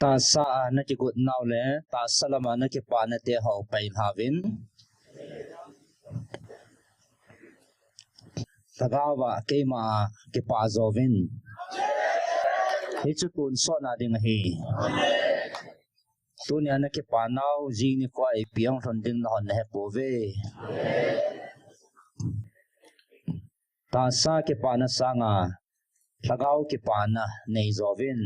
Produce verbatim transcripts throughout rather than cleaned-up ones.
Tahsa a nakigot nau le tahsa lama nakipah nate ho pailhauvin. Lhagao a keima kipah jouvin. Hichu tonsot na ding ahi. Tunia nakipah nau jing nikho a ipi hung lhung ding nahon nahepouve. Tahsa kipana sanga lhagao kipana neijouvin.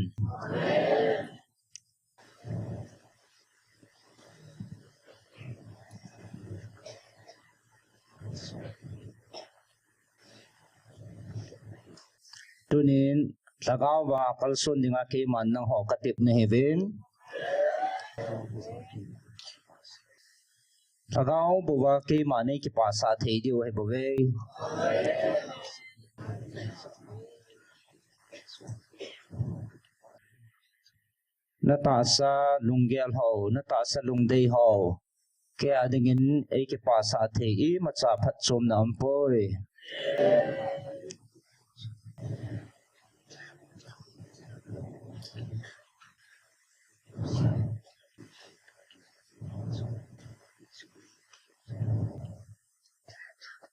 Tunin lhagao a kalson dinga keiman nangho katep nahiuvin. Lhagao bou a keima neikipasah thei diu ahibouve. Natahsa lunggel ho, natahsa lungdei ho, kei a dingin eikipasah thei imacha phatchomna aumpoi.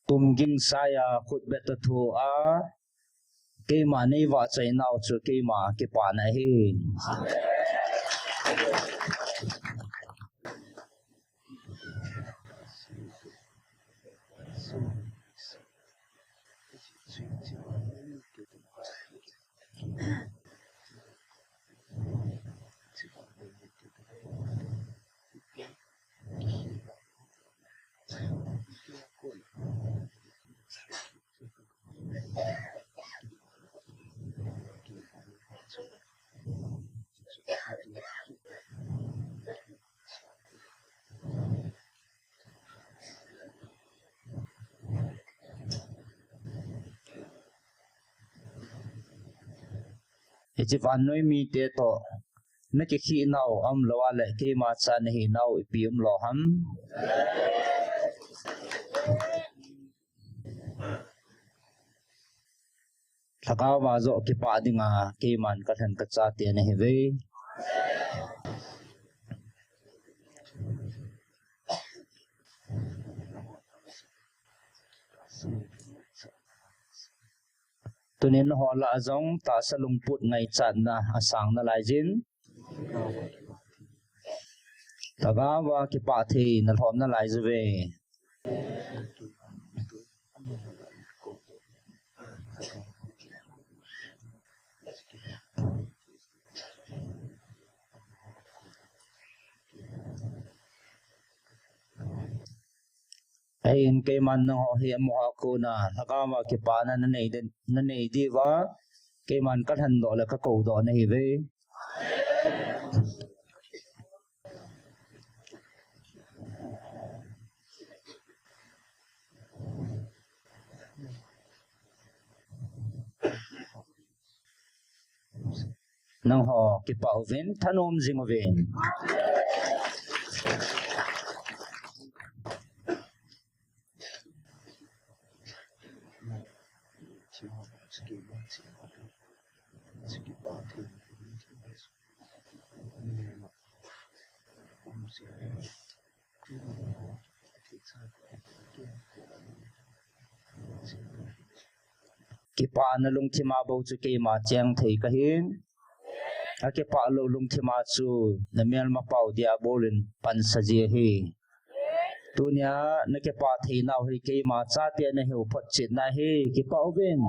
Tumging saia khutbet a thoa keima neivahchoi nau chu keima kipana ahi. Hiche vannoi mite toh nakikhih nau aumlou a le keima cha nahi nau ipi umlou ham? Lhagao a joh kipah dinga keiman kalhen kachate nahiuve. Tunin nangho lah a jong tahsa lungput ngaichatna asang nalaiyin. Lhagao a kipah thei nalhom nalai jiuve. Ahin keiman nangho hi amaho a kona lhagao a kipana nanei, nanei diuva keiman kalhendoh le kakoudoh nahiuve. Nangho kipah uvin, thanom jing uvin. Kipana lungthima bou chu keima cheng thei kahin. Akipah lou lungthima chu namelmapau Diabol in pansa ji ahi. Tunia nakipah thei nau hi keima chate nahiu photchetna ahi, kipah uvin.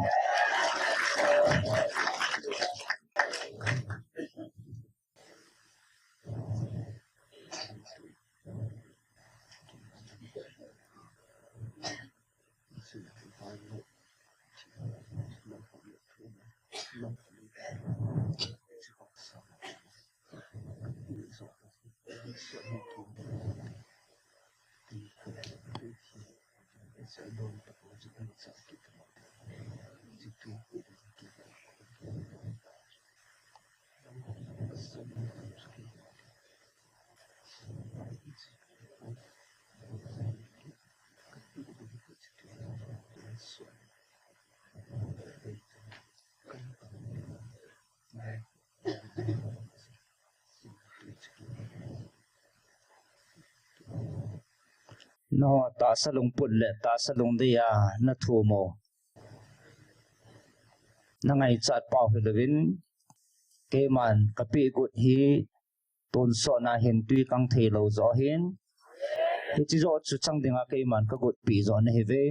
Nangho tahsa lungput le tahsa lungdei a nathum u, nangaichat pau hilouvin, keiman kapeh got hi tonsot na hin tui kang theilou joh ahin. Hiche joh chu chang dinga keiman kagot peh joh nahiuve.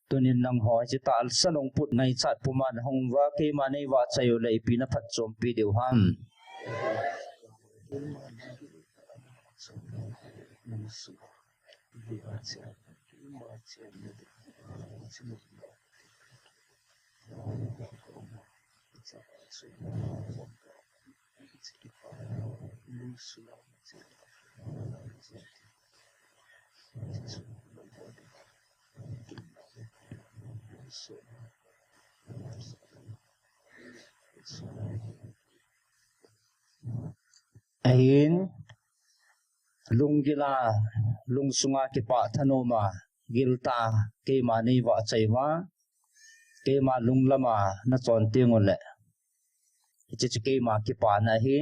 Tunin nangho hiche tahsa lungput ngaichat puma nahung uva, keima neivahchoi uleh ipi naphatchompi diu ham? Ahin, lunggil a, lungsunga kipah thanom a, giltah a keima neivahchoi uva, keima lunglam a nachon teng uleh, hiche chu keima kipana ahi.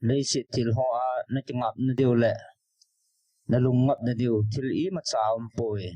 Leiset thil hoa nakingapna diu le nalung ngapna diu thil imacha aumpoi.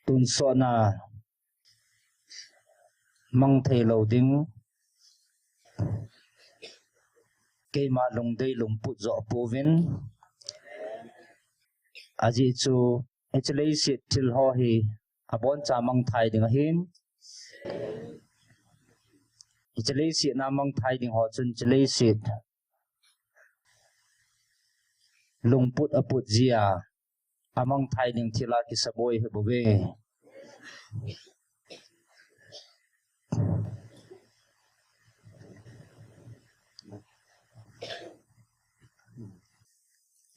Tonsot na mang theilou ding, keima lungdei lungput joh pouvin, ajeh chu hiche leiset thil ho hi aboncha mangthai ding ahin. Hiche leiset na mangthai ding ho chun hiche leiset lungput aput jia amangthai ding thil a kisaboi ahibouve.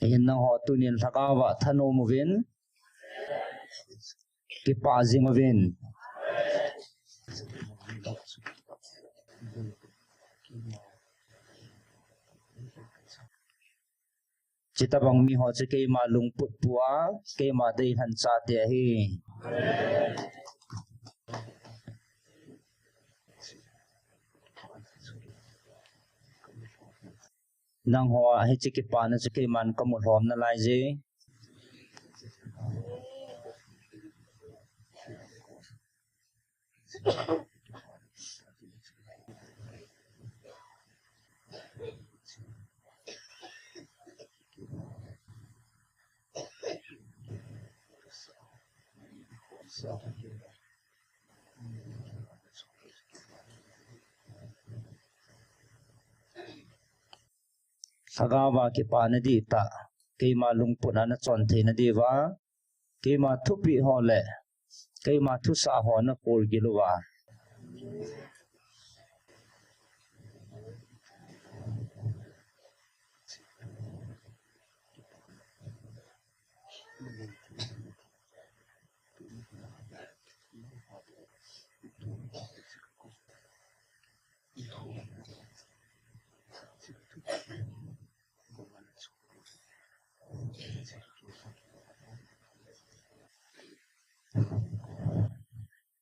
Ahin nangho tunin lhagao a thanom uvin, kipah jing uvin. Chuti bang mi ho chu keima lungput pua, keima deilhen chate ahi. Nangho a hiche kipana chu keiman kamu lhom nalai je. Lhagao a kipana dihtah, keima lungput a nachon theina diuva, keima thupeh ho le keima thusah ho nakhol gil uva,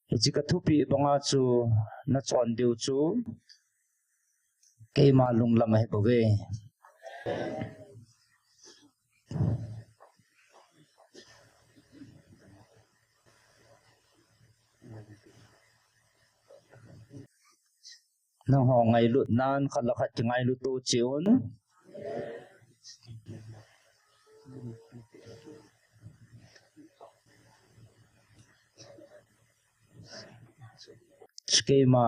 hiche kathupeh banga chu nachon diu chu keima lunglam ahibouve. Nangho ngailutnan khat le khat kingailut u chun. Keima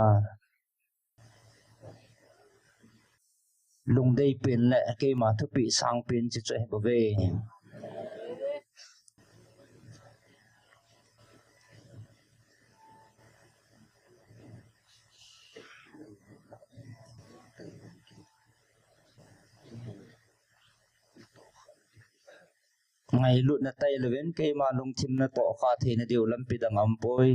lungdei pen le keima thupeh sang pen chu chu ahi bouve. Ngailutna tailouvin keima lungthim natoh kha theina diu lampi dang aumpoi.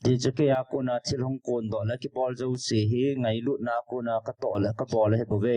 Hiche kei a kona thil hung kondoh le kibol jouse hi ngailutna kona katoh le kabol ahi bouve.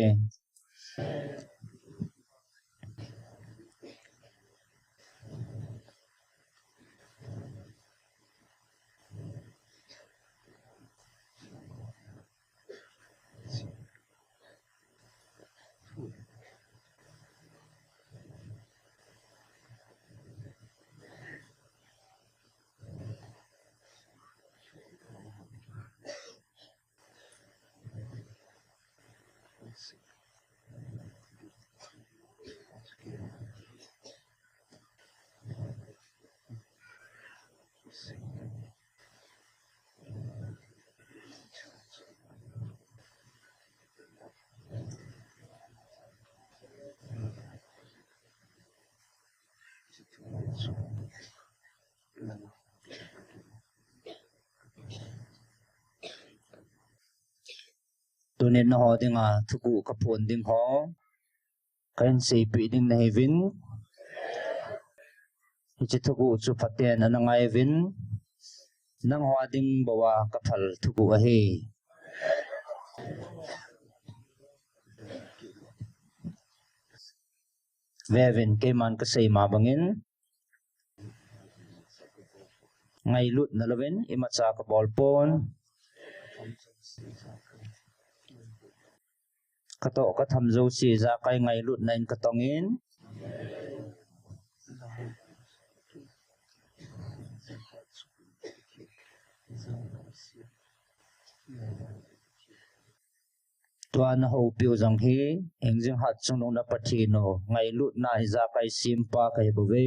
Tunin nangho dinga thuguh kaphon ding ho kahin seipeh ding nahiuvin. Hiche thuguh chu phaten ana ngai uvin. Nangho ding bou a kaphal thuguh ahi. Veuvin, keiman kasei ma bangin, ngailutna louvin imacha kabol pon. Katoh katham jouse ijakai ngailutna in katongin. Tua nahoupiu jong hi, hingjing hat chungnung na Pathen u, ngailutna ijakai sempa kahi bouve.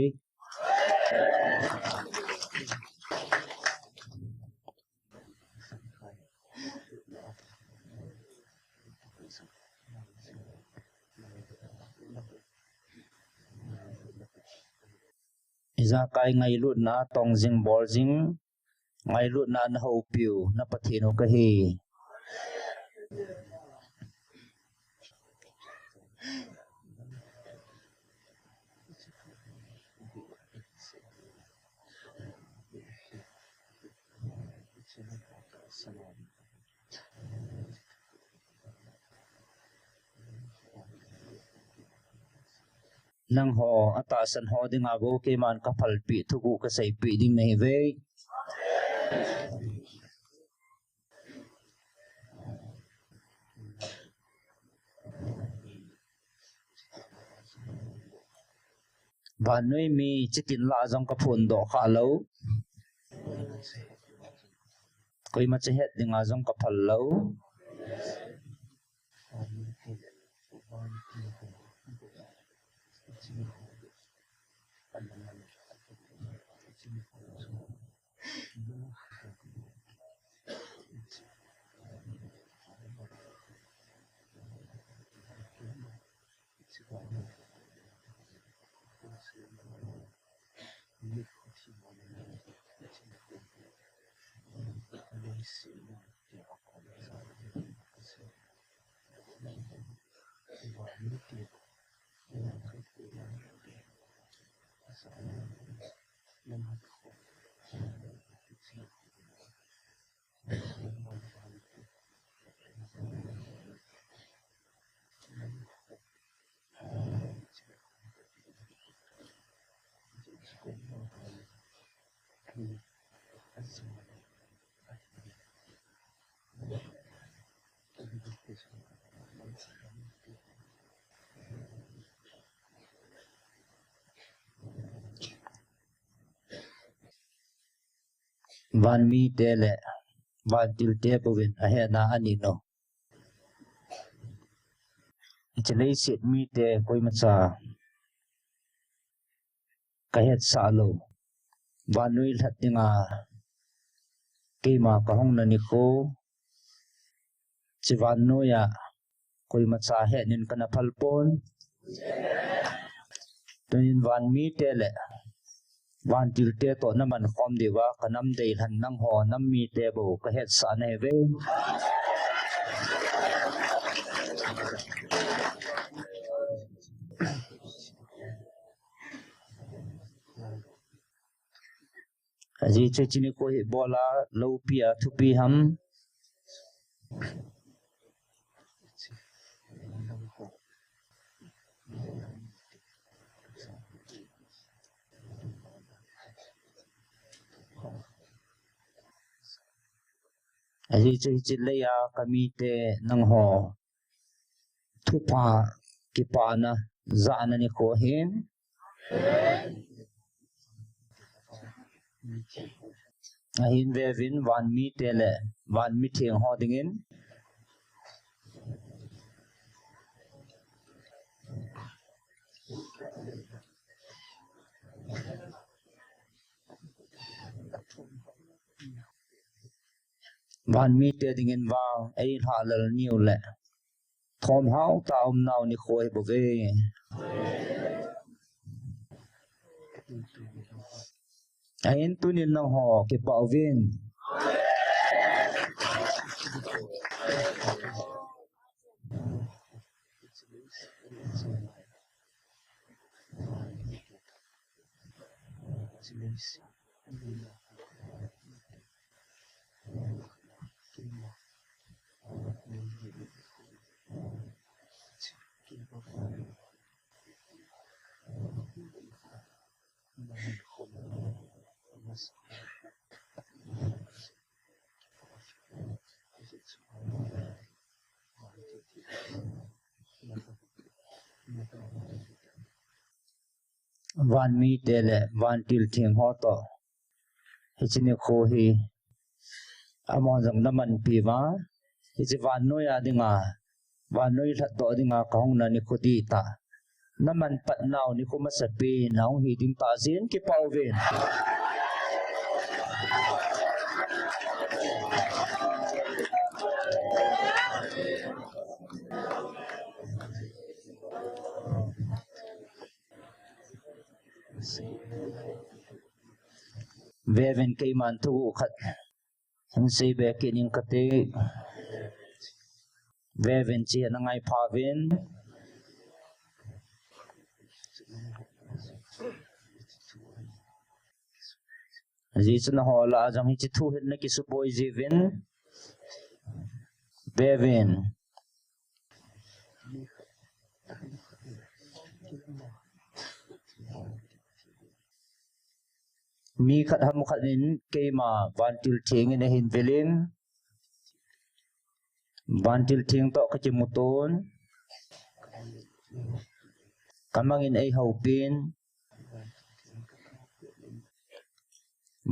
Ijakai ngailutna tong jing bol jing, ngailutna nahoupiu na Pathen u kahi. Nangho atahsan ho dinga bou keiman kaphalpeh thuguh kaseipeh ding nahiuve. Vannoi mi chitin lah jong kaphondoh khalou. Koima cha het dinga jong kaphal lou. Vanmite le vantilte bouvin ahetna anin u. Hiche leiset mite koimacha kahetsah lou. Vannoi lhat dinga keima kahungna nikho. Hiche vannoiya koimacha hetnin kana phal pon. Tunin vanmite le vantilte toh naman khom diuva kanam deilhen nangho nam mite bou kahetsah nahiuve. Ajeh chu hiche nikho hi ibola loupia thupia ham. Ajeh chu hiche leiya kamite nangho thupha kipana jahna nikho ahin. Ahin veuvin vanmite le vanmi theng ho dingin. Vanmite dingin vang eilhahlel niu le thomhao tah a umnau nikho ahibouve. Ahin tunin nangho kipah uvin. Vanmite le vantil theng ho toh hiche nikho hi amahon jong namanpi uva, hiche vannoiya dinga, vannoi lhatdoh dinga kahungna nikho dihtah, naman patnau nikho masapen ahung hi ding tah jeh in kipah uvin. Veuvin, keiman thuguh khat hin seibe kit ing kate. Veuvin, hiche hi nangai phauvin. Ajeh chu nangho lah a jong hiche thu hin nakisuboi jiuvin. Veuvin. Mi khat ham khat in keima vantil theng in ahin vil in, vantil theng toh kakimuto in, kamang in eihoupi in,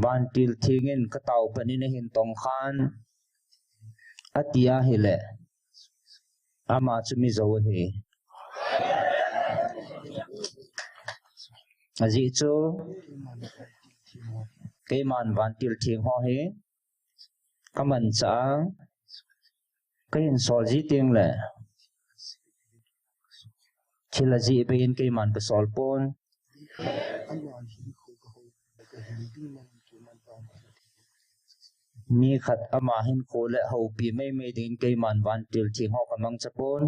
vantil theng in kataopan in ahin tongkhan, ati ahile, ama chu mi jou ahi. Ajeh chu keiman vantil theng ho hi kamanchah a, kahin sol ji teng le thil ajeh bei in keiman kasol pon. Mi khat ama hinkho le houpi maimai dingin keiman vantil theng ho kamangcha pon.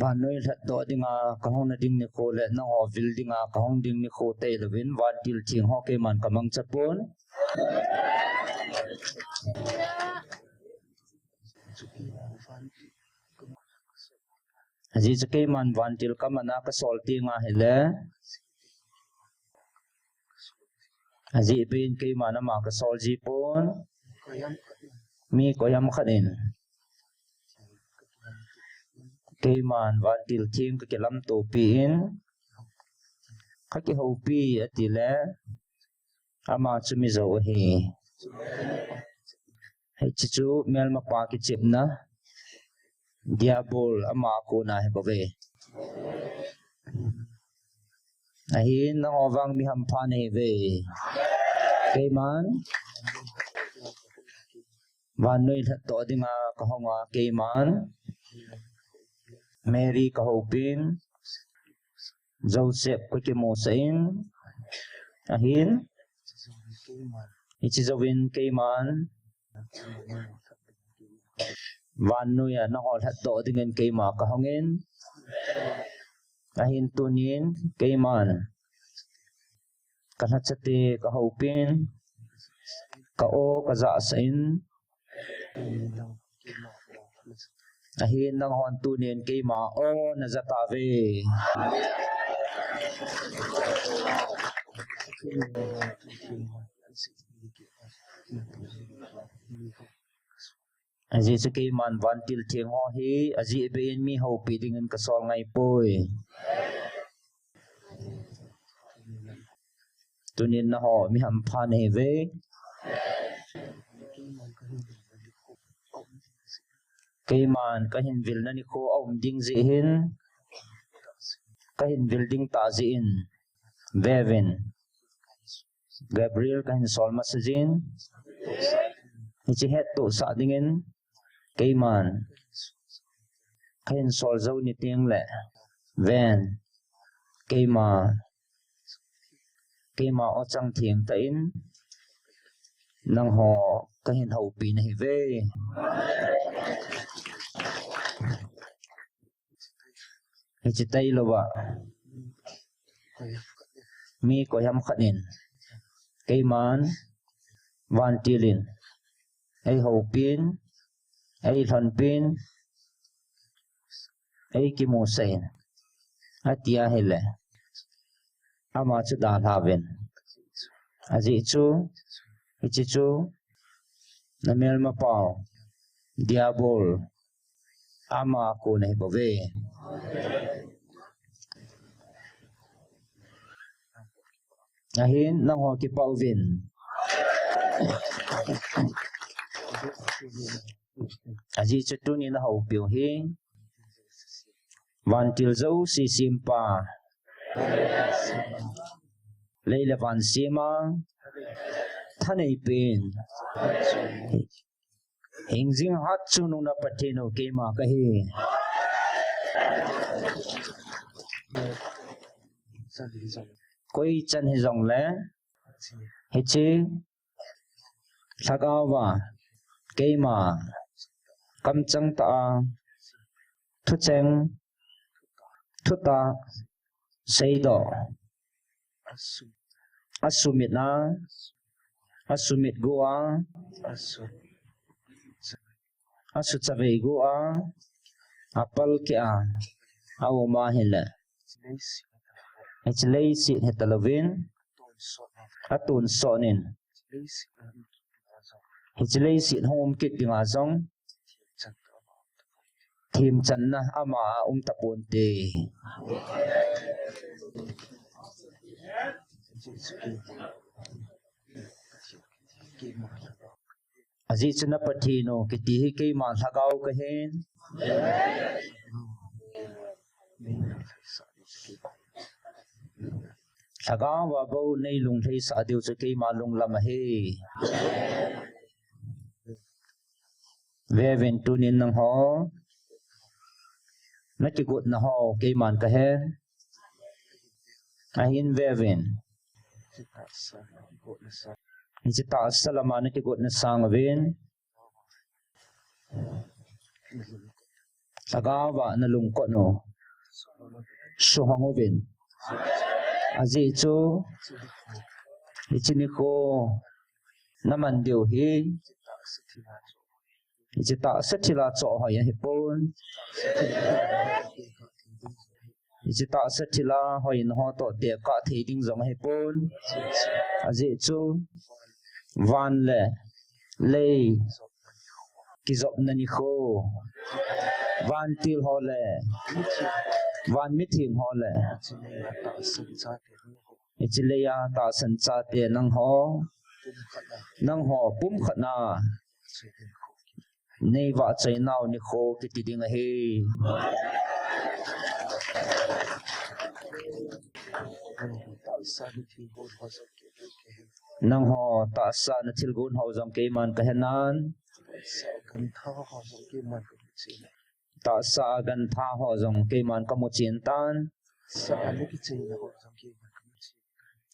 Vannoi lhatdoh dinga kahung na ding nikho le nangho vil dinga kahung ding nikho tailouvin vantil theng ho keiman kamangcha pon. Ajeh chu keiman vantil kaman a kasol teng ahile, ajeh bei in keiman ama kasol ji pon. Mi koiham khat in Keiman vantil theng kakilamtopi in, kakihoupi atile, ama chu mijou ahi. Hiche chu melmapa kichepna, Diabol ama kona ahibouve. Ahin nangho vang mi hampha nahiuve. Keiman vannoi lhatdoh dinga kahonga keiman Mary kahoupin, Joseph kakimusah in, ahin hiche jouvin keiman vannoiya nangho lhatdoh dingin keima kahongin, ahin tunin keiman kalhachate kahoupin, ka-o kajahsah in, ahin nanghon tunin keima o najah tauve. Ajeh chu keiman vantil theng ho hi ajeh bei in mi houpi dingin kasol ngaipoi. Tunin nangho mi hampha nahiuve. Keiman kahin vilna nikho aum ding jeh hin, kahin vil ding tah jeh in, veuvin, Gabriel kahin sol masajin, hiche hettohsah dingin keiman kahin sol jou ni tengle, ven, keima, keima o chang thengtah in nangho kahin houpi nahiuve. Hiche tailouva mi koiham khat in keiman vantil in eihoupin, eilhonpin, eikimusah in, ati ahile, ama chu dalhauvin. Ajeh chu, hiche chu namelmapau Diabol ama kona ahibouve. Ahin nangho kipah uvin. Ajeh chu tunin nahoupiu hi vantil jouse sempa, lei le van sema thaneipen, hingjing hatchungnungna Pathen u keima kahi. Koi chan hijongle, hiche lhagaova keima kamchang tah a thucheng, thutah, seidoh, asumit a, asumit go a, asuchavei go a, apalkeh a, aum ahile, hiche leiset hitalouvin, atonsot in, hiche leiset hung um kit dinga jong themchanna ama a um taponte. Ajeh chu na Pathen u kiti hi keima lhagao kahin. Lhagaova bou neilunglhaisah diu chu keima lunglam ahi. Veuvin tunin nangho, nakigotna ho keiman kahen. Ahin veuvin, hiche tahsa lama nakigotna sang uvin, lhagaova nalungkot u suhong uvin. Ajeh chu hiche nikho naman diu hi hiche tahsa thila chohhoi ahipon, hiche tahsa thila hoina ho toh tekah thei ding jong ahipon. Ajeh chu van le lei kijopna nikho, vantil ho le van mitheng ho le hiche leiya tahsan chate nangho, nangho pumkhat na nei vahchoi nau nikho kiti ding ahi. Nangho tahsa na thilgon ho jong keiman kahenan, tahsa a gantha ho jong keiman kamuchen tan,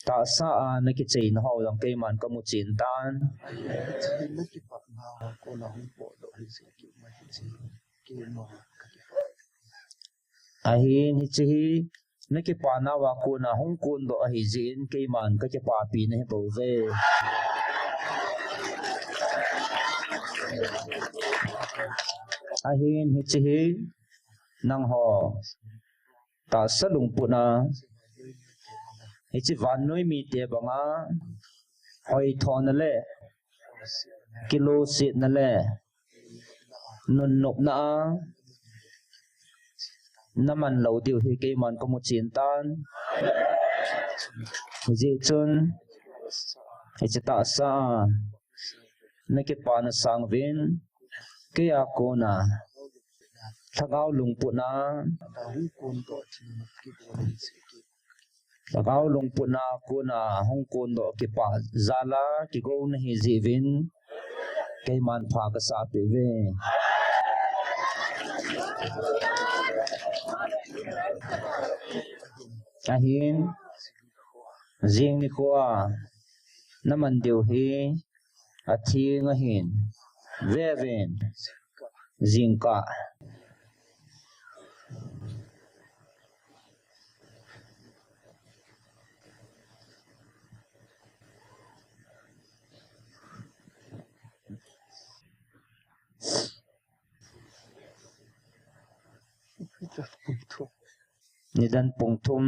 tahsa a na kicheina ho jong keiman kamuchen tan. Ahin hiche hi na kipana uva kona hung kondoh ahi jeh in keiman kakipapi nahi bouve. Ahin hiche hi nangho tahsa lungput a hiche vannoi mite banga hoithona le kilosetna le nunnopna a naman lou diu hi keiman kamuchen tan. Hijeh chun hiche tahsa a na kipana sanguvin keiya kona lhagao lungput a lhagao lungput a kona hung kondoh kipah jal a kigong nahi jeh uvin keiman pha kasah peh uve. Ahin jing nikho a naman diu hi atheng ahin, vevin jingkah nidan pung thum.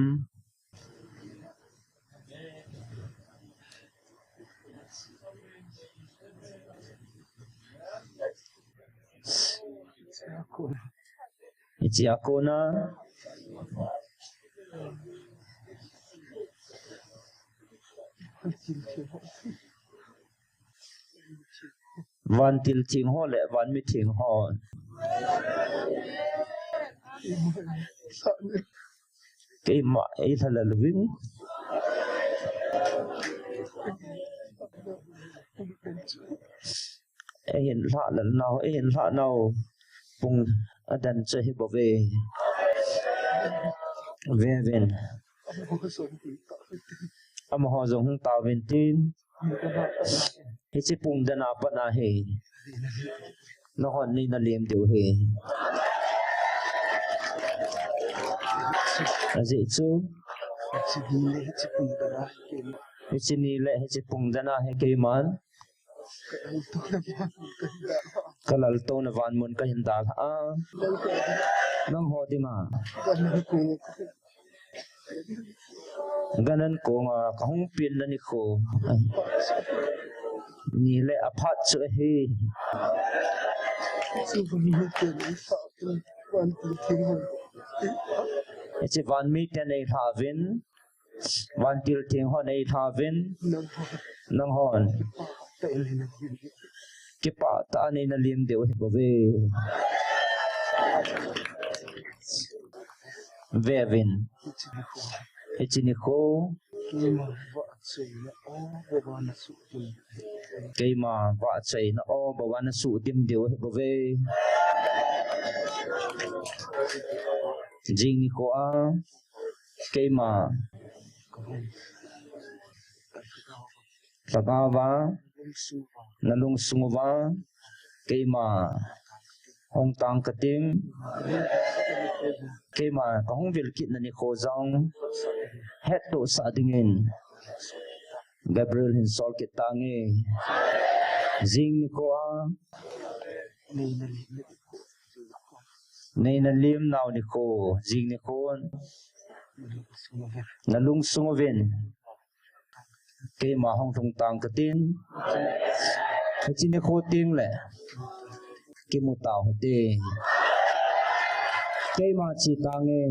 Hichea kona vantil theng ho le van mitheng ho. Keima eilha lel uvin. Eihin lha lel nau, eihin lha nau pung adan chu ahi bouve. Vevin. Amaho jong hung tauvin tin. Hiche pung dan a pat ahi. Nanghon neina lem diu ahi. Ajeh chu hiche ni le hiche pung dan a hi keiman kalaltouna vanmun kahin dalha a. Nangho dinga gan an konga kahung penna nikho ni le aphat chu ahi. Hiche van miten eilha uvin, vantil theng hon eilha uvin, nanghon kipah tah a neina lem diu ahi bouve. Vevin. Hiche nikho keima vahchoina o bou a nasuhdim diu ahi bouve. Jing nikho a keima lhagao va nalungsung uva keima hung tang kating. Keima kahung vil kitna nikho jong hettohsah dingin Gabriel hin sol kit tange. Jing nikho a neina lem nau nikho, jing nikho nalungsung uvin keima hung lhung tang katin. Hiche nikho teng le kimu tau hite. Keima chi tange.